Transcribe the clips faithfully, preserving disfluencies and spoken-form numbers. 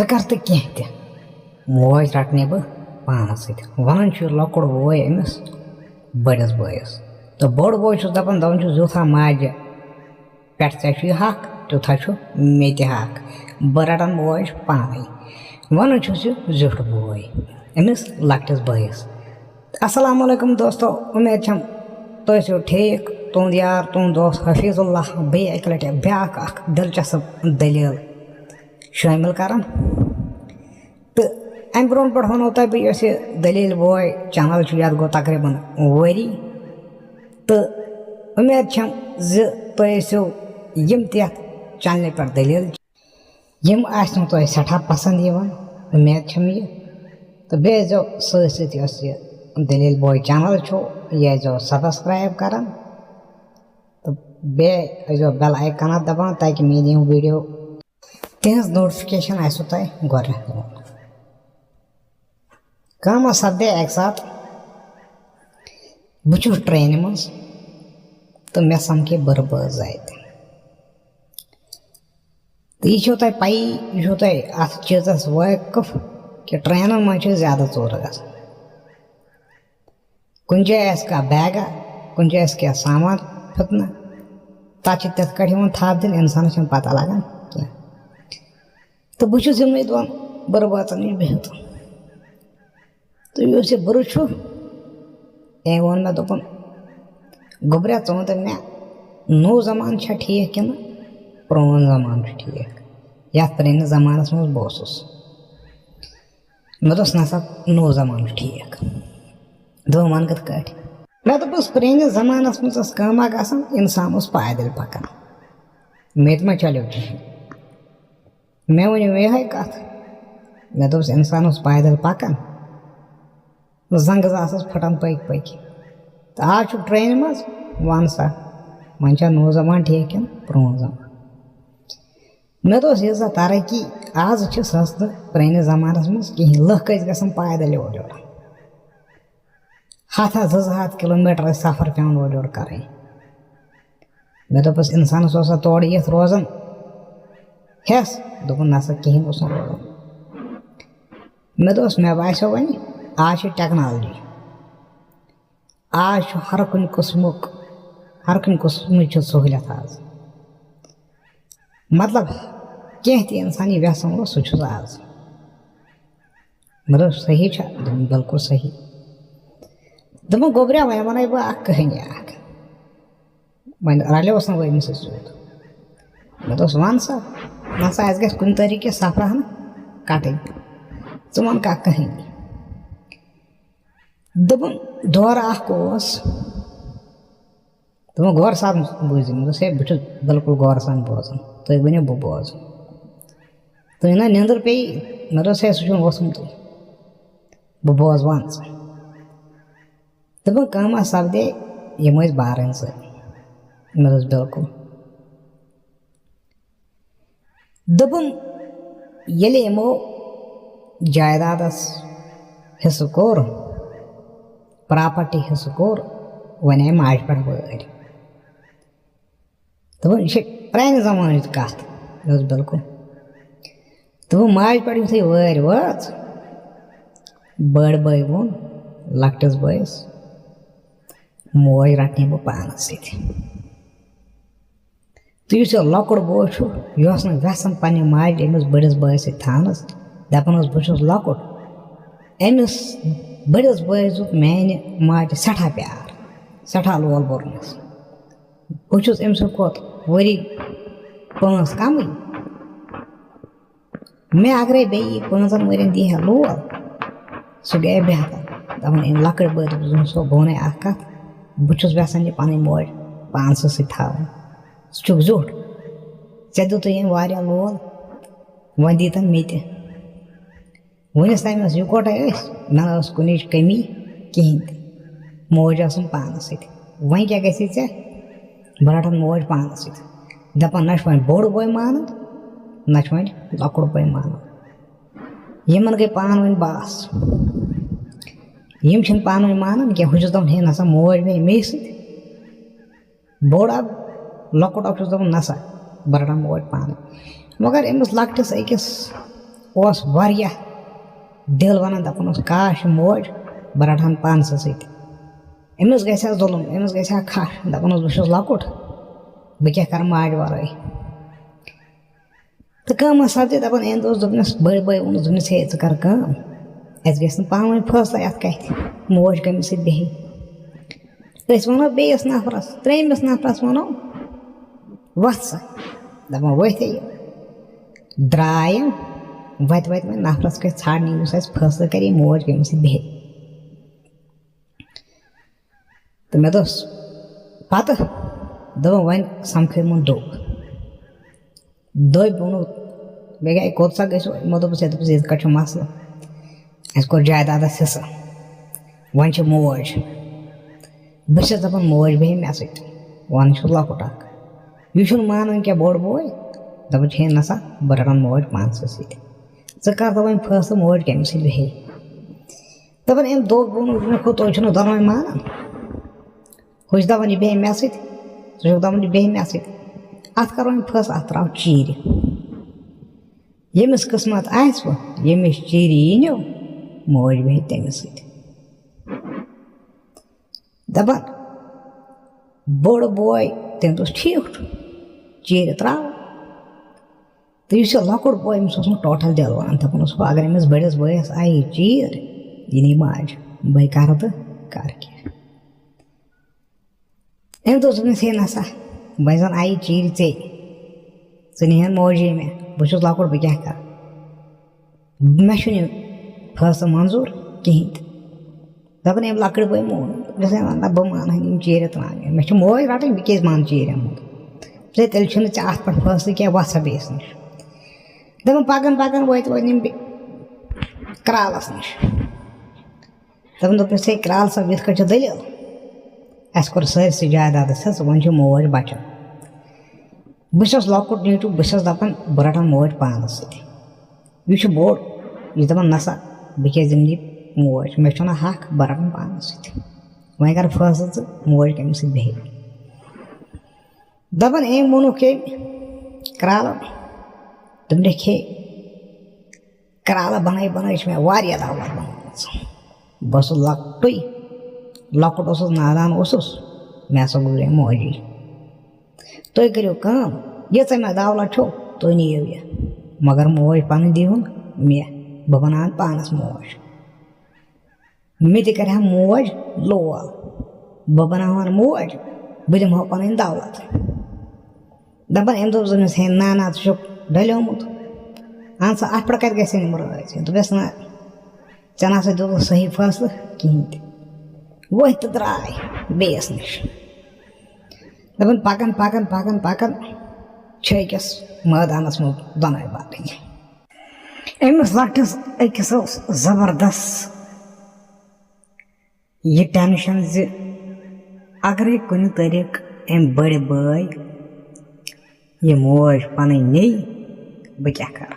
ژٕ کر تہٕ کینٛہہ تہِ، موج رٹنے بہٕ پانس سۭتۍ۔ ونان چھُ یہِ لۄکُٹ بوے أمِس بٔڑِس بٲیِس۔ تہٕ بوٚڑ بوے چھُس دپان، دپان چھُس، یُتھ ہا ماجہِ پٮ۪ٹھ ژےٚ چھُے حق، تیُتھ ہا چھُ مےٚ تہِ حق۔ بہٕ رٹن موج پانے۔ ونان چھُس یہِ زیُٹھ بوے أمِس لۄکٹِس بٲیِس۔ السلام علیکم دوستو، امید چھم تُہۍ ٲسِو ٹھیٖک۔ تُہُنٛد یار، تُہُنٛد دوست حفیظ اللہ بیٚیہِ اَکہِ لَٹہِ بیٛاکھ اکھ دلچسپ دٔلیٖل شٲمِل کران۔ تہٕ اَمہِ برٛونٛٹھ پٮ۪ٹھ وَنو تۄہہِ بہٕ، یۄس یہِ دٔلیٖل بوے چینل چھُ، یَتھ گوٚو تقریٖباً ؤری۔ تہٕ امید چھم زِ تُہۍ ٲسِو یِم تہِ یَتھ چینلہِ پٮ۪ٹھ دٔلیٖل یِم آسنو تۄہہِ سٮ۪ٹھاہ پسنٛد یِوان، امید چھم یہِ۔ تہٕ بیٚیہِ ٲسۍزیو سۭتۍ سۭتۍ یۄس یہِ دٔلیٖل بوے چینل چھُ، یہِ ٲسۍزیو subscribe کران۔ تہٕ بیٚیہِ ٲسۍزیو bell icon اَتھ دباوان، تاکہِ میٲنۍ یِم video تِہنٛز notification آسِوٕ تۄہہِ گۄڈٕنٮ۪تھ میلان۔ کٲم ٲس سپدے اَکہِ ساتہٕ، بہٕ چھُس ٹرینہِ منٛز تہٕ مےٚ سمکھے بٕرٕ بٲژ زَتہِ۔ تہٕ یہِ چھو تۄہہِ پَیی، یہِ چھو تۄہہِ اَتھ چیٖزَس وٲقف کہِ ٹرٛینَن منٛز چھِ زیادٕ ژوٗرٕ گژھان۔ کُنہِ جایہِ آسہِ کانٛہہ بیگا، کُنہِ جایہِ آسہِ کینٛہہ سامان پھِتنہٕ، تَتھ چھِ تِتھ کٲٹھۍ یِوان تھپھ دِنہٕ، اِنسانَس چھَنہٕ پَتہ لَگان کینٛہہ۔ تہٕ بہٕ چھُس یِمنٕے دۄن بٕرٕ بٲژَن نِش بِہِتھ۔ تہٕ یُس یہِ بُرٕ چھُ، أمۍ ووٚن مےٚ، دوٚپُن، "گوٚبریا، ژٕ وَن تہٕ مےٚ، نوٚو زمانہٕ چھا ٹھیٖک کِنہٕ پرٛون زمانہٕ چھُ ٹھیٖک، یَتھ پرٛٲنِس زمانَس منٛز بہٕ اوسُس؟" مےٚ دوٚپُس، "نہ سا، نوٚو زمانہٕ چھُ ٹھیٖک۔" دوٚپُن، "وَن کِتھ کٲٹھۍ؟" مےٚ دوٚپُس، "پرٛٲنِس زمانَس منٛز ٲس کٲمہ گژھان، اِنسان اوس پایدٔلۍ پَکان، مےٚ تہِ ما چلیو کِہیٖنۍ؟" مےٚ ؤنِو یِہوٚے کَتھ۔ مےٚ دوٚپُس، اِنسان اوس پایدٔلۍ پَکان، زَنٛگہٕ زٕ آسَس پھٕٹان پٔکۍ پٔکۍ۔ تہٕ آز چھُکھ ٹرٛینہِ منٛز، وَن سا، وۄنۍ چھا نوٚو زمانہٕ ٹھیٖک کِنہٕ پرٛون زمانہٕ؟ مےٚ دوٚپُس، ییٖژاہ ترقی آز چھِ، سۄ ٲس نہٕ پرٛٲنِس زمانَس منٛز کِہیٖنۍ۔ لُکھ ٲسۍ گژھان پایدٔلۍ اورٕ یورٕ۔ ہَتھ ہَتھ، زٕ زٕ ہَتھ کِلوٗ میٖٹر ٲسۍ سفر پٮ۪وان اورٕ یورٕ کَرٕنۍ۔ مےٚ دوٚپُس، اِنسانَس اوس سا تورٕ یِتھ روزان ہٮ۪س؟ دوٚپُن، نہ سا، کِہیٖنۍ اوس نہٕ روزان۔ مےٚ دوٚپُس، مےٚ باسیو وۄنۍ، آز چھِ ٹیکنالجی، آز چھُ ہر کُنہِ قٕسمُک، ہر کُنہِ قٕسمٕچ چھِ سہوٗلیت آز۔ مطلب، کینٛہہ تہِ اِنسان یہِ یَژھان اوس، سُہ چھُس آز۔ مےٚ دوٚپ، "صحیح چھا؟" دوٚپُن، "بِلکُل صحیح۔" دوٚپُن، "گوٚبریا، وۄنۍ وَنَے بہٕ اَکھ کٕہٲنی اَکھ۔" وۄنۍ رَلیوس نہٕ بہٕ أمِس سۭتۍ سیوٚد۔ مےٚ دوٚپُس، "وَن سا، وَن سا، اَسہِ گژھِ کُنہِ طریٖقہٕ سفرا ہنا کَٹٕنۍ۔ ژٕ وَن کانٛہہ کٕہٲنی۔" دوٚپُن، دورٕ اَکھ اوس، دوٚپُن، غور سان بوٗزِو۔ مےٚ دوٚپُس، "ہے، بہٕ چھُس بِلکُل غور سان بوزان، تُہۍ ؤنِو، بہٕ بوزٕ۔" تہٕ یہِ نہ نیٚنٛدٕر پیٚیہِ، مےٚ دوٚپُس، "ہے، سُہ چھُنہٕ ووٚتھمُتٕے، بہٕ بوزٕ، وَن ژٕ۔" دوٚپُن، "کٲمہ سپدے، یِم ٲسۍ بارٕنۍ زٕ؟" مےٚ دوٚپُس، "بِلکُل۔" دوٚپُن، ییٚلہِ یِمو جایدادس حصہٕ کوٚر، پراپرٹی حصہٕ کوٚر، وۄنۍ آیہِ ماجہِ پٮ۪ٹھ وٲرۍ۔ دوٚپُن، یہِ چھِ پرانہِ زمانٕچ کتھ۔ مےٚ دوٚپُس، بِلکُل۔ دوٚپُن، ماجہِ پٮ۪ٹھ یُتھُے وٲرۍ وٲژ، بٔڑ بٲے ووٚن لۄکٹِس بٲیِس، "موج رٹنے بہٕ پانس سۭتۍ۔" تہٕ یُس یہِ لۄکُٹ بوے چھُ، یہِ اوس نہٕ یژھان پننہِ ماجہِ أمِس بٔڑِس بٲیِس سۭتۍ تھاونس، دپان اوس، "بہٕ چھُس لۄکُٹ۔" أمِس بٔڑِس بٲیِس دیُت میانہِ ماجہِ سٮ۪ٹھاہ پیار، سٮ۪ٹھاہ لول بوٚرنس۔ بہٕ چھُس أمۍ سٕنٛدِ کھۄتہٕ ؤری پانٛژھ کمٕے۔ مےٚ اگرے بیٚیہِ یہِ پانٛژن ؤرین دی ہا لول، سُہ گٔیے بہتر۔ دپان، أمۍ لۄکٕٹۍ بٲے دوٚپُس، "زوٗن صٲب، بہٕ وَنے اکھ کَتھ، بہٕ چھُس یژھان یہِ پنٕنۍ موج پانسٕے سۭتۍ تھاوٕنۍ۔ سُہ چھُکھ زیُٹھ، ژےٚ دیُتُے أمۍ واریاہ لول، وۄنۍ دیٖتن مےٚ تہِ۔" وُنِس تام ٲس یِکوَٹَے أسۍ، نہ ٲس کُنِچ کٔمی کِہیٖنۍ تہِ۔ موج ٲسٕم پانَس سۭتۍ۔ وۄنۍ کیٛاہ گژھِ ژےٚ؟ بہٕ رَٹَن موج پانَس سۭتۍ۔ دَپان، نہ چھُ وۄنۍ بوٚڑ بوے مانان، نہ چھُ وۄنۍ لۄکُٹ بوے مانان۔ یِمَن گٔے پانہٕ ؤنۍ بَحث۔ یِم چھِنہٕ پانہٕ ؤنۍ مانان کینٛہہ۔ ہُہ چھُس دَپان، ہے نہ سا، موج بیٚہہِ مے سۭتۍ۔ بوٚڑ اکھ، لۄکُٹ اکھ چھُس دَپان، نہ سا، بہٕ رَٹہٕ موج پانَے۔ مگر أمِس لۄکٹِس أکِس اوس واریاہ دِل وَنان، دَپان اوس، "کاش، یہِ موج بہٕ رَٹہٕ ہن پانسٕے سۭتۍ۔ أمِس گژھِ ہا ظُلُم، أمِس گژھِ ہا کھَش۔" دَپان اوس، "بہٕ چھُس لۄکُٹ، بہٕ کیٛاہ کَرٕ ماجہِ وَرٲے؟" تہٕ کٲم ٲس سَپدِ، دَپان، أمۍ دوٚپ، دوٚپنَس، بٔڑۍ بٲے ووٚنُس، دوٚپنَس، "ہے، ژٕ کَر کٲم، اَسہِ گژھِ نہٕ پانہٕ ؤنۍ فٲصلَے اَتھ کَتھِ، موج کٔمِس سۭتۍ بیٚہہِ؟" أسۍ وَنو بیٚیِس نفرَس، ترٛیٚیِمِس نفرَس وَنو، "وَتھ سا۔" دَپان، ؤتھۍ یہِ۔ درٛاے یِم، وَتہِ وَتہِ وۄنۍ نفرَس کٲنٛسہِ ژھانٛڈنہِ، یُس اَسہِ فٲصلہٕ کَرِ، یہِ موج کٔمِس سۭتۍ بیٚہہِ۔ تہٕ مےٚ دوٚپُس پَتہٕ، دوٚپُن، "وۄنۍ سَمکھو یِمَن دوٚگ۔" دوٚپۍ ووٚنُکھ، مےٚ گٔے، "کوٚت سا گٔژھِو؟" یِمو دوٚپُس، "ہے"، دوٚپُس، "ییٚتہِ کَتہِ چھُ مسلہٕ؟ اَسہِ کوٚر جایدادَس حِصہٕ، وۄنۍ چھِ موج۔" بہٕ چھَس دَپان، موج بیٚہہِ مےٚ سۭتۍ، وَنہٕ چھُس لۄکُٹ اَکھ۔ یہِ چھُنہٕ مانان کینٛہہ، بوٚڑ بوے۔ دَپان چھِ، "ہے نہ سا، بہٕ رَٹَن موج پانسٕے سۭتۍ۔ ژٕ کَر تہٕ وۄنۍ فٲصلہٕ، موج کٔمِس سۭتۍ بیٚہہِ؟" دَپان، أمۍ دوٚپ، ووٚنُکھ مےٚ، "ہُہ تُہۍ چھِو نہٕ دۄنوَے مانان۔" ہُہ چھُ دَپان، "یہِ بیٚہہِ مےٚ سۭتۍ۔" سُہ چھُکھ دَپان، "یہِ بیٚہہِ مےٚ سۭتۍ۔" اَتھ کَرو وۄنۍ فٲصلہٕ، اَتھ ترٛاو چیٖرِ۔ ییٚمِس قٕسمت آسہِ وۄنۍ، ییٚمِس چیٖرِ یی نیو، موج بیٚہہِ تٔمِس سۭتۍ۔ دَپان، بوٚڑ بوے، تٔمۍ دوٚپُس، "ٹھیٖک چھُ، چیٖرِ ترٛاو۔" تہٕ یُس یہِ لۄکُٹ بوے، أمِس اوس نہٕ ٹوٹل دِل وَنان، دَپان اوس، "ہُہ اگر أمِس بٔڑِس بٲیِس آیہِ یہِ چیٖر، یہِ نی ماجہِ، بٔے کَرٕ تہٕ کَرٕ کیٛاہ؟" أمۍ دوٚپ، دوٚپنَس، "ہے نہ سا، وۄنۍ زَن آیہِ چیٖرِ ژے، ژٕ نِہَن موجی مےٚ، بہٕ چھُس لۄکُٹ، بہٕ کیٛاہ کَرٕ؟ مےٚ چھُنہٕ یہِ فٲصلہٕ منظوٗر کِہیٖنۍ تہِ۔" دَپان، أمۍ لۄکٕٹۍ بٲے مون، دوٚپنَس، "ہے وَلہ، بہٕ مانہٕ ہَن یِم چیٖرِ ترٛامہِ، مےٚ چھِ موج رَٹٕنۍ، بہٕ کیٛازِ مانہٕ چیٖرِ اَنُن؟ ژےٚ تیٚلہِ چھُنہٕ ژےٚ اَتھ پٮ۪ٹھ فٲصلہٕ کینٛہہ، وَسا بیٚیِس نِش۔" دَپان، پَکان پَکان وٲتۍ وٲتۍ یِم بیٚیہِ کرٛالَس نِش۔ دَپان، دوٚپنَس، "ہے کرٛال صٲب، یِتھ کٔنۍ چھِ دٔلیٖل، اَسہِ کوٚر سٲرسٕے جایدادَس حِصہٕ، وۄنۍ چھِ موج بَچان۔ بہٕ چھَس لۄکُٹ نیٚچوٗ، بہٕ چھَس دَپان، بہٕ رَٹَن موج پانَس سۭتۍ۔ یہِ چھُ بوٚڑ، یہِ چھُ دَپان، نہ سا، بہٕ کیٛازِ دِمہٕ یہِ موج؟ مےٚ چھُنہ حق، بہٕ رَٹَن پانَس سۭتۍ۔ وۄنۍ کَر فٲصلہٕ ژٕ، موج کٔمِس سۭتۍ بیٚہہِ؟" دَپان، أمۍ ووٚنُکھ، أمۍ کرٛالَن، دوٚپنَکھ، ہے، کرٛالہٕ بَنٲے بَنٲے چھِ مےٚ واریاہ دولت بَنٲومٕژ۔ بہٕ اوسُس لۄکٹُے، لۄکُٹ اوسُس، نادان اوسُس، مےٚ ہسا گُزرے موجی۔ تُہۍ کٔرِو کٲم، ییٖژاہ مےٚ دولت چھو، تُہۍ نِیِو یہِ، مگر موج پَنٕنۍ دِیِو نہٕ مےٚ، بہٕ بَناوَن پانَس موج۔ مےٚ تہِ کَرِ ہا موج لول، بہٕ بَناوہَن موج، بہٕ دِمہٕ ہا پَنٕنۍ دولت۔ دَپان، أمۍ دوٚپ زَن أمِس، "ہے نانا، ژٕ چھُکھ ڈَلیومُت، اَہن سا، اَتھ پٮ۪ٹھ کَتہِ گژھن یِم رٲضۍ؟" دوٚپُس، "نہ، ژےٚ نہ سا دیُتُتھ صحیح فٲصلہٕ کِہیٖنۍ تہِ۔" ؤتھۍ تہٕ درٛاے بیٚیِس نِش۔ دَپان، پَکان، پَکان، پَکان، پَکان چھِ أکِس مٲدانَس منٛز دۄنوَے باغٕے۔ أمِس لۄکٹِس أکِس اوس زبردست یہِ ٹینشن زِ اگرے کُنہِ طریقہٕ أمۍ بٔڑۍ بٲے یہِ موج پنٕنۍ نِیہِ، بہٕ کیٛاہ کرٕ؟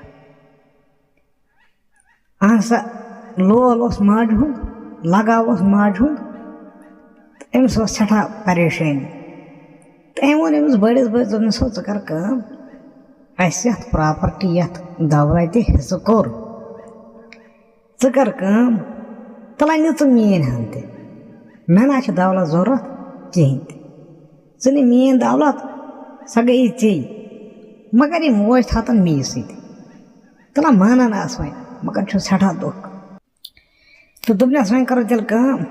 اہن سا، لول اوس ماجہِ ہُنٛد، لگاو اوس ماجہِ ہُنٛد، تہٕ أمِس ٲس سٮ۪ٹھاہ پریشٲنی۔ تہٕ أمۍ ووٚن أمِس بٔڑِس بٲیِس، دوٚپنَس، "ہو، ژٕ کر کٲم، اَسہِ یَتھ پراپرٹی، یَتھ دولتہِ حصہٕ کوٚر، ژٕ کر کٲم، تَلہ نہِ ژٕ میٛٲنۍ ہَن تہِ، مےٚ نہ چھِ دولت ضوٚرَتھ کِہیٖنۍ تہِ۔ ژٕ نہِ میٛٲنۍ دولت، سۄ گٔیی ژےٚ، مگر یہِ موج تھاوتَن مے سۭتۍ۔ تَلہ مانان آس وۄنۍ، مگر چھُ سٮ۪ٹھاہ دُکھ۔" تہٕ دوٚپنَس، "وۄنۍ کَرو تیٚلہِ کٲم،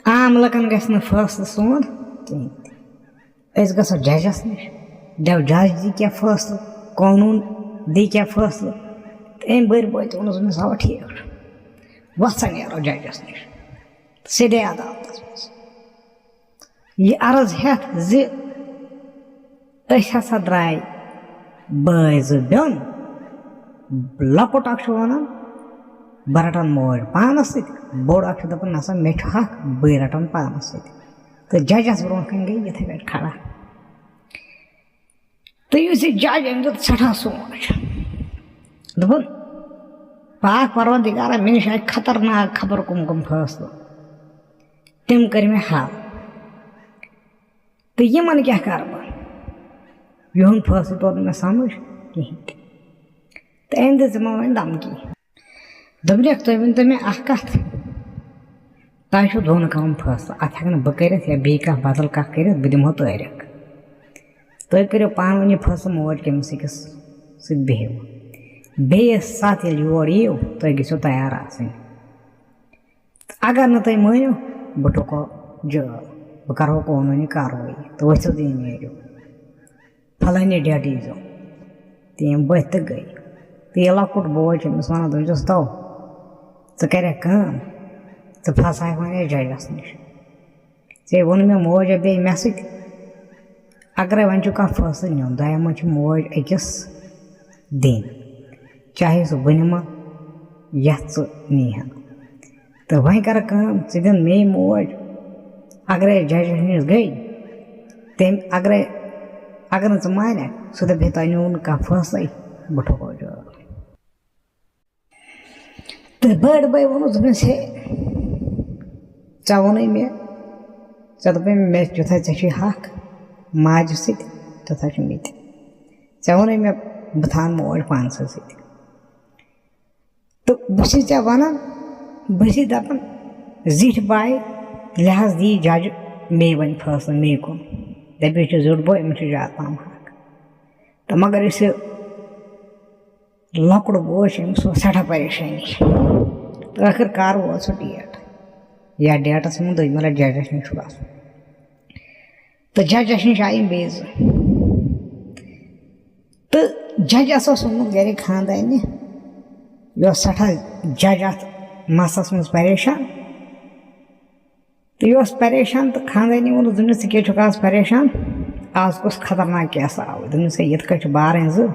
عام لُکَن گژھِ نہٕ فٲصلہٕ سون کِہیٖنۍ تہِ۔ أسۍ گژھو ججَس نِش، دَپو جج دی کیٛاہ فٲصلہٕ، قونوٗن دی کیٛاہ فٲصلہٕ۔" تہٕ أمۍ بٔرۍ بٲے تہِ ووٚنُس، دوٚپنَس، "اَوا ٹھیٖک چھُ، وَتھ سا نیرو ججَس نِش۔" تہٕ سیٚدے عدالتَس منٛز یہِ عرض ہٮ۪تھ زِ أسۍ ہسا درٛاے بٲے زٕ بیوٚن، لۄکُٹ اکھ چھُ وَنان، "بہٕ رَٹَن موج پانَس سۭتۍ"، بوٚڑ اکھ چھُ دَپان، "نہ سا، مےٚ چھُ حق، بٕے رَٹَن پانَس سۭتۍ۔" تہٕ ججَس برونٛہہ کَنہِ گٔے یِتھَے پٲٹھۍ کھڑا۔ تہٕ یُس یہِ جج، أمۍ دیُت سٮ۪ٹھاہ سونٛچ۔ دوٚپُن، "پاک پروردگارا، مےٚ نِش آیہِ خطرناک خبر کُم کُم فٲصلہٕ، تِم کٔرۍ مےٚ حل۔ تہٕ یِمَن کیٛاہ کَرٕ بہٕ؟ یِہُنٛد فٲصلہٕ توٚر نہٕ مےٚ سَمٕجھ کِہیٖنۍ تہِ۔" تہٕ أمۍ دِژ یِمَن وۄنۍ دھمکی۔ دوٚپنَکھ، "تُہۍ ؤنۍ تو مےٚ اَکھ کَتھ، تۄہہِ چھُو دۄن کَمَن فٲصلہٕ، اَتھ ہٮ۪کہٕ نہٕ بہٕ کٔرِتھ یا بیٚیہِ کانٛہہ بدل کانٛہہ کٔرِتھ، بہٕ دِمہو تٲریٖخ۔ تُہۍ کٔرِو پانہٕ ؤنۍ یہِ فٲصلہٕ، موج کٔمِس أکِس سۭتۍ بیٚہِو۔ بیٚیہِ ساتہٕ ییٚلہِ یور یِیِو، تُہۍ گٔژھِو تیار آسٕنۍ۔ اگر نہٕ تُہۍ مٲنِو، بہٕ ٹُھکو جٲل، بہٕ کَرٕہو قونوٗنی کاروٲیی تہٕ ؤتھِو تہٕ یہِ نیٖرِو۔" فلٲنی ڈیٹہٕ ییٖزیو۔ تہٕ یِم ؤتھۍ تہٕ گٔے۔ تہٕ یہِ لۄکُٹ بوے چھُ أمِس وَنان، دوٚپمَس، "تو، ژٕ کَرٮ۪کھ کٲم، ژٕ پھساوَکھ وۄنۍ أسۍ ججَس نِش۔ ژےٚ ووٚن مےٚ موج بیٚیہِ مےٚ سۭتۍ، اگرے وۄنۍ چھُ کانٛہہ فٲصلہٕ نیُن، دۄیو منٛز چھِ موج أکِس دِنۍ، چاہے سُہ بہٕ نِمہٕ یَتھ ژٕ نِیٖہَن۔" تہٕ وۄنۍ کَر کٲم، ژٕ دِن مے موج۔ اگرے ججَس نِش گٔے، تٔمۍ اگرے، اگر نہٕ ژٕ مانکھ، سُہ دَپہِ، "ہے، تۄہہِ نیوٗ نہٕ کانٛہہ فٲصلَے، بہٕ ٹھوکو جٲل۔" تہٕ بٔڑ بٲے ووٚنُس، دوٚپنَس، "ہے، ژےٚ ووٚنُے مےٚ، ژےٚ دوٚپُے مےٚ، یُتھُے ژےٚ چھُے حق ماجہِ سۭتۍ، تیُتھُے چھُ مےٚ تہِ۔ ژےٚ ووٚنُے مےٚ، بہٕ تھاوَن موج پانسٕے سۭتۍ۔" تہٕ بہٕ چھُس ژےٚ وَنان، بہٕ چھُس دَپان، زِٹھۍ بایہِ لحاظ دی جج مے وۄنۍ فٲصلہٕ مے کُن۔ دَپہِ، یہِ چھُ زیُٹھ بوے، أمِس چھُ زیادٕ پَہَم حق۔ تہٕ مگر یُس یہِ لۄکُٹ بوے چھُ، أمِس اوس سٮ۪ٹھاہ پریشٲنی۔ تہٕ ٲخٕر کار ووت سُہ ڈیٹ۔ یا ڈیٹَس منٛز دوٚیمہِ لَٹہِ ججَس نِش چھُ گژھُن۔ تہٕ ججَس نِش آیہِ یِم بیٚیہِ زٕ۔ تہٕ ججَس اوس اوٚنمُت گَرِ خاندارنہِ، یہِ اوس سٮ۪ٹھاہ جج اَتھ مسَس منٛز پریشان۔ تہٕ یہِ اوس پریشان تہٕ خاندارنہِ ووٚنُس، دوٚپنَس، "ژٕ کیٛازِ چھُکھ آز پریشان؟ آز کُس خطرناک کیس آو؟" دوٚپنَس، "ہے، یِتھ کٔنۍ چھِ بارٕنۍ زٕ،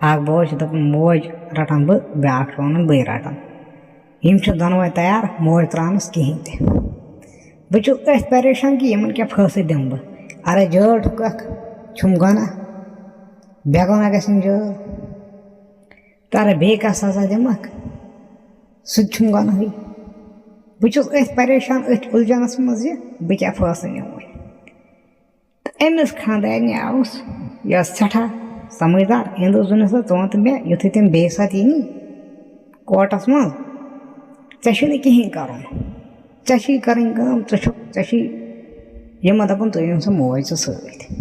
اَکھ بوے چھِ دَپان موج رَٹَن بہٕ، بیٛاکھ چھُ وَنان بٕے رَٹَن۔ یِم چھِ دۄنوَے تیار موج ترٛاونَس کِہیٖنۍ تہِ۔ بہٕ چھُس أتھۍ پریشان کہِ یِمَن کیٛاہ فٲصلہٕ دِمہٕ بہٕ۔ اَرے جٲل ٹھُکَکھ، چھُم گۄناہ، بے گۄناہ گژھن جٲل۔ تہٕ اَرے بیٚیہِ کانٛہہ سزا دِمَکھ، سُہ تہِ چھُم گۄناہٕے۔ بہٕ چھُس أتھۍ پریشان، أتھۍ اُلجھنَس منٛز زِ بہٕ کیٛاہ فٲصلہٕ نِمہٕ وۄنۍ۔" تہٕ أمِس خاندارنہِ آوُس، یہِ ٲس سٮ۪ٹھاہ سمجھدار، أمۍ دوٚپ، "زُنہِ ہسا، ژٕ وَن تہٕ مےٚ، یُتھُے تٔمۍ بیٚیہِ ساتہٕ یی نی کورٹَس منٛز، ژےٚ چھُے نہٕ کِہیٖنۍ کَرُن۔ ژےٚ چھُے کَرٕنۍ کٲم، ژٕ چھُکھ، ژےٚ چھُے یِمَن دَپُن، تُہۍ أنِو سا موج ژٕ سۭتۍ۔"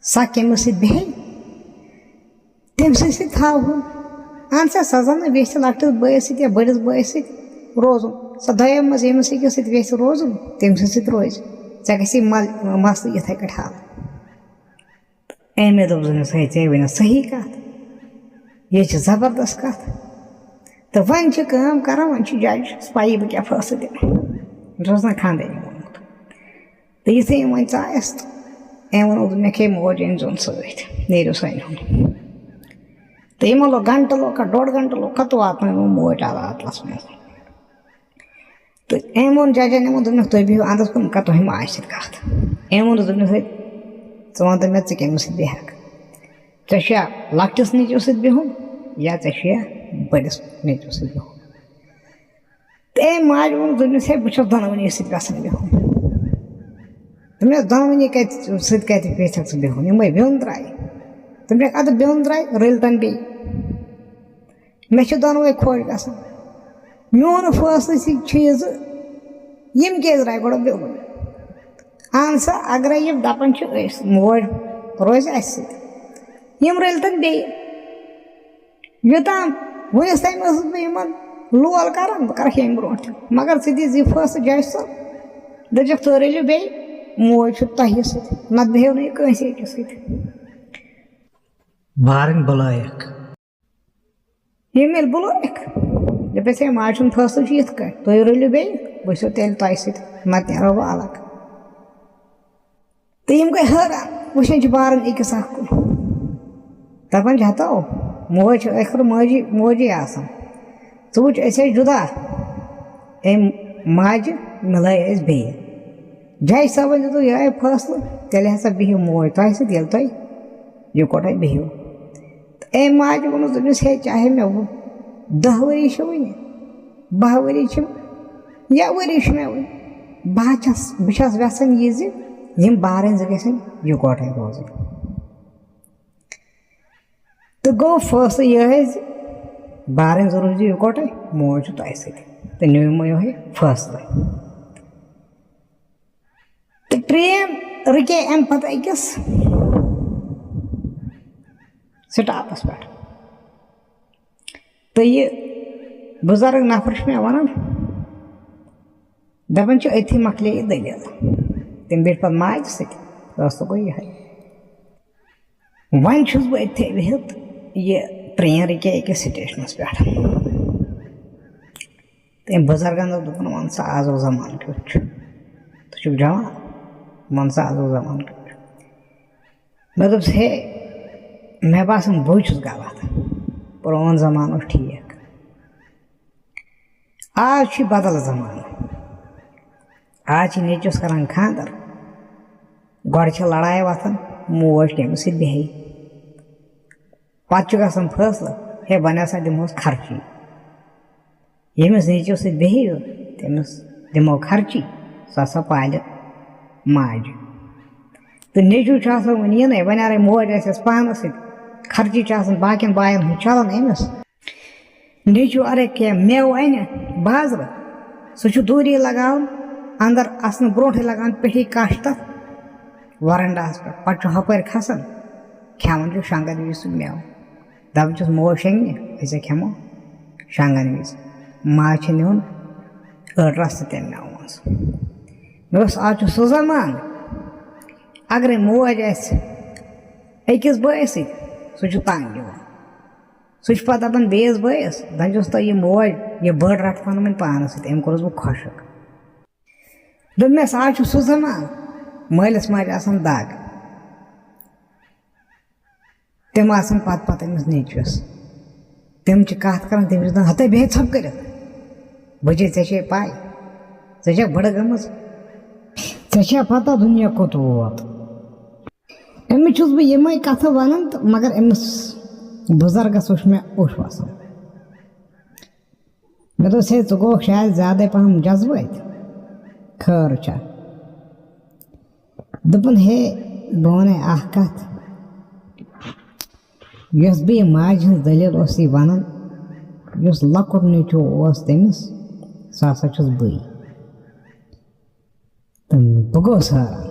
سۄ کٔمِس سۭتۍ بیٚہہِ؟ تٔمۍ سٕے سۭتۍ تھاوہون۔ اَہن سا، سۄ زَن نہٕ ویٚژھِ لۄکٹِس بٲیِس سۭتۍ یا بٔڑِس بٲیِس سۭتۍ روزُن۔ سۄ دۄیو منٛز ییٚمِس أکِس سۭتۍ ویٚژھِ روزُن، تٔمۍ سٕے سۭتۍ روزِ۔ ژےٚ گژھی مل-، مسلہٕ یِتھَے کٲٹھۍ حل۔ أمۍ مےٚ دوٚپ، "زَن یُس ہے ژےٚ ؤنِو صحیح کَتھ، یہِ چھِ زبردست کَتھ۔" تہٕ وۄنۍ چھِ کٲم کَران، وۄنۍ چھِ جج پَیی بہٕ کیٛاہ فٲصلہٕ دِمہٕ۔ مےٚ اوس نہ خاندٲنی ووٚنمُت۔ تہٕ یُتھُے یِم وۄنۍ ژایَس تہٕ أمۍ ووٚن، دوٚپُن، "مےٚ کھے موج أنۍ زیُن سۭتۍ، نیٖرِو سٲنۍ ہُنٛد۔" تہٕ یِمو لوٚگ گھنٹہٕ لوٚگ کھا، ڈۄڈ گھنٹہٕ لوٚگ کھا تہٕ واتنٲو یِمو موج عدالتَس منٛز۔ تہٕ أمۍ ووٚن ججَن، یِمو دوٚپنَکھ، "تُہۍ بِہِو اَندَس کُن، بہٕ کَرٕ تۄہہِ ماجہِ سۭتۍ کَتھ۔" أمۍ ووٚن، دوٚپنَس، "ہے، ژٕ وَن تہٕ مےٚ، ژٕ کٔمِس سۭتۍ بیٚہَکھ؟ ژےٚ چھُیا لۄکٹِس نیٚچوِس سۭتۍ بِہُن یا ژےٚ چھُیا بٔڑِس نیٚچوِس سۭتۍ بِہُن؟" تہٕ أمۍ ماجہِ ووٚن، دوٚپنَس، "ہے، بہٕ چھَس دۄنوٕنی سۭتۍ یَژھان بِہُن۔" دوٚپنَس، "دۄنوٕنی کَتہِ سۭتۍ کَتہِ یَژھَکھ ژٕ بِہُن؟ یِمَے بیوٚن درٛاے۔" دوٚپنَکھ، "اَدٕ بیوٚن درٛاے، رٔلۍ تَن بیٚیہِ۔ مےٚ چھِ دۄنوَے خۄش گژھان۔ میون فٲصلہٕ چھِ، چھُ یہِ زِ یِم کیٛازِ درٛاے گۄڈٕ بیوٚن؟ اَہن سا، اَگرَے یِم دَپان چھِ، أسۍ موج روزِ اَسہِ سۭتۍ، یِم رٔلۍ تَن بیٚیہِ۔" یوٚتام وُنِس تام ٲسٕس بہٕ یِمَن لول کَران، بہٕ کَرَکھ ییٚمہِ برونٛٹھ تہِ۔ مگر ژٕ دِ زِ فٲصلہٕ جج صٲب، دٔپِکھ، "تُہۍ رٔلِو بیٚیہِ، موج چھُ تۄہہِ سۭتۍ، نَتہٕ بیٚہو نہٕ یہِ کٲنٛسہِ أکِس سۭتۍ۔" بارٕنۍ بُلٲیِکھ۔ ییٚمۍ ییٚلہِ بُلٲیِکھ، دَپٮ۪س، "ہے، ماجہِ ہُنٛد فٲصلہٕ چھُ یِتھ کٲٹھۍ، تُہۍ رٔلِو بیٚیہِ، بہٕ چھُسو تیٚلہِ تۄہہِ سۭتۍ، نَتہٕ نیرو بہٕ الگ۔" تہٕ یِم گٔے حٲران، وٕچھان چھِ بارٕنۍ أکِس اکھ کُن۔ دَپان چھِ، "ہتو، موج چھِ ٲخٕر ماجی، موجی آسان۔ ژٕ وٕچھ، أسۍ ٲسۍ جُدا، أمۍ ماجہِ مِلٲے أسۍ بیٚیہِ۔ جج صٲبَن دیُتُکھ یِہوٚے فٲصلہٕ، تیٚلہِ ہسا بِہِو موج تۄہہِ سۭتۍ، ییٚلہِ تۄہہِ یِکوَٹَے بِہِو۔" تہٕ أمۍ ماجہِ ووٚنُس، دوٚپنَس، "ہے، چاہے مےٚ وُ-، دَہ ؤری چھِ وٕنہِ، بَہہ ؤری چھِ، یا ؤری چھُ مےٚ وٕنہِ، بہٕ حظ چھَس، بہٕ چھَس یَژھان یہِ زِ یِم بارٕنۍ زٕ گژھن یِکوَٹَے روزٕنۍ۔" تہٕ گوٚو فٲصلہٕ یِہوٚے زِ بارٕنۍ زٕ روٗزِو یِکوَٹَے، موج چھِ تۄہہِ سۭتۍ۔ تہٕ نیوٗ یِمو یِہوٚے فٲصلہٕ۔ تہٕ ٹرٛین رُکے اَمہِ پَتہٕ أکِس سٹاپَس پٮ۪ٹھ۔ تہٕ یہِ بُزرٕگ نفر چھُ مےٚ وَنان، دَپان چھُ، أتھی مۄکلے یہِ دٔلیٖل۔ تٔمۍ بیٖٹھ پَتہٕ ماجہِ سۭتۍ، فٲصلہٕ گوٚو یِہوٚے۔ وۄنۍ چھُس بہٕ أتھی بِہِتھ، یہِ ٹرٛین رُکے أکِس سٹیشنَس پٮ۪ٹھ۔ تٔمۍ بُزرگَن دوٚپ، دوٚپُن، "وَن سا، آزُک زمانہٕ کیُتھ چھُ؟ ژٕ چھُکھ جوان، وَن سا، آزُک زمانہٕ کیُتھ چھُ؟" مےٚ دوٚپُس، "ہے، مےٚ باسان، بٕے چھُس غلط۔ پرٛون زمانہٕ اوس ٹھیٖک۔ آز چھُ بدل زمانہٕ۔ آز چھِ نیٚچوِس کران خانٛدر۔ گۄڈٕ چھِ لڑایہِ وۄتھان، موج کٔمِس سۭتۍ بیٚہہِ۔ پتہٕ چھُ گژھان فٲصلہٕ، ہے، وۄنۍ ہسا دِمہوس خرچی۔ ییٚمِس نیٚچوِس سۭتۍ بیٚہہِ، تٔمِس دِمو خرچی، سُہ ہسا پالہِ ماجہِ۔ تہٕ نیٚچوٗ چھُ آسان وُنہِ یِنَے، وۄنۍ اَگَرے موج آسٮ۪س پانَس سۭتۍ، خرچی چھِ آسان باقیَن بایَن ہٕنٛز چَلان أمِس۔ نیٚچوٗ اَگَرے کینٛہہ مٮ۪وٕ اَنہِ بازرٕ، سُہ چھُ دوٗری لگاوان، اَندَر اَژنہٕ برونٛٹھٕے لگاوان پیٚٹھی کَش تَتھ وَرَنڈاہَس پٮ۪ٹھ، پَتہٕ چھُ ہُپٲرۍ کھَسان، کھٮ۪وان چھُ شۄنٛگَن وِزِ سُہ مٮ۪وٕ۔ دَپان چھُس، "موج شۄنٛگہِ نہٕ، أسۍ ہا کھٮ۪مو شۄنٛگَن وِزِ۔" ماجہِ چھِ نِوان أڑ رَژھ تہِ تَمہِ مٮ۪وٕ منٛز۔ مےٚ دوٚپُس، آز چھُ سُہ زمانہٕ، اگرے موج آسہِ أکِس بٲیِس سۭتۍ، سُہ چھُ تنگ یِوان۔ سُہ چھُ پتہٕ دپان بیٚیِس بٲیِس، دپان چھُس، "تۄہہِ یہِ موج، یہِ بٔڑ رٹہٕ پانہٕ وۄنۍ پانس سۭتۍ، أمۍ کوٚرُس بہٕ خۄشک۔" دوٚپمَس، آز چھُ سُہ زمانہٕ، مٲلِس ماجہِ آسان دگ۔ تِم آسان پتہٕ پتہٕ أمِس نیٚچوِس۔ تِم چھِ کَتھ کران، تٔمِس دَپان، "ہَتے بیٚہہ ژھۄپہٕ کٔرِتھ۔ بٔچی، ژےٚ چھے پَے، ژےٚ چھےٚ بٕڑٕ گٔمٕژ۔ ژےٚ چھےٚ پَتہ دُنیا کوٚت ووت؟" أمِس چھُس بہٕ یِمَے کَتھٕ وَنان، تہٕ مگر أمِس بُزرگَس وٕچھ مےٚ اوٚش وَسان۔ مےٚ دوٚپُس، "ہے، ژٕ گوکھ شاید زیادَے پَہَم جذبٲتۍ۔ خٲر چھا؟" دوٚپُن، "ہے، بہٕ وَنَے اَکھ کَتھ۔ یۄس بہٕ یہِ ماجہِ ہٕنٛز دٔلیٖل اوس یہِ وَنان، یُس لۄکُٹ نیٚچوٗ اوس تٔمِس، سُہ ہسا چھُس بٕے۔" تہٕ بہٕ گوٚوُس حٲران۔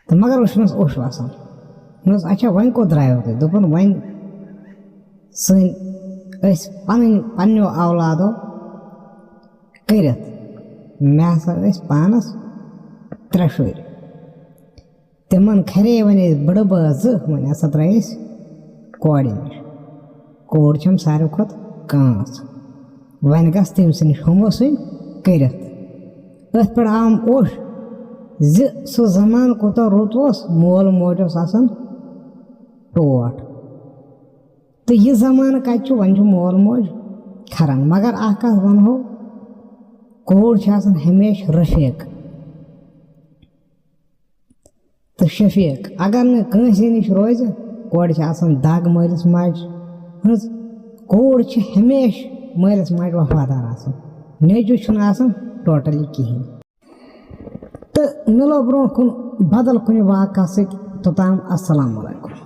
تہٕ مگر وٕچھ مےٚ اوٚش وَسان۔ مےٚ دوٚپُس، "اچھا، وۄنۍ کوٚت درٛایو تُہۍ؟" دوٚپُن، "وۄنۍ سٲنۍ، أسۍ پَنٕنۍ، پنٛنیو اولادو کٔرِتھ، مےٚ ہسا ٲسۍ پانَس ترٛےٚ شُرۍ۔ تِمَن کھرے وۄنۍ أسۍ بٕڑٕ بٲژ زٕ، وۄنۍ ہسا درٛاے أسۍ کورِ نِش۔ کوٗر چھَم ساروی کھۄتہٕ کٲنٛژ۔ وۄنۍ گژھ تٔمۍ سٕے نِش ہُمو سۭتۍ کٔرِتھ۔" أتھۍ پٮ۪ٹھ آوُم اوٚش زِ سُہ زمانہٕ کوٗتاہ رُت اوس، مول موج اوس آسان ٹوٹھ۔ تہٕ یہِ زمانہٕ کَتہِ چھُ، وۄنۍ چھُ مول موج کھران۔ مگر اَکھ کَتھ وَنہو، کوٗر چھِ آسان ہمیشہِ رفیق تہٕ شفیق۔ اگر نہٕ کٲنٛسے نِش روزِ، کورِ چھِ آسان دَگ مٲلِس ماجہِ ہٕنٛز۔ کوٗر چھِ ہمیشہِ مٲلِس ماجہِ وفادار آسان، نیٚچوٗ چھُنہٕ آسان totally کِہیٖنۍ۔ تہٕ مِلو برونٛہہ کُن بدل کُنہِ واقعہ سۭتۍ۔ توٚتام السلام علیکم۔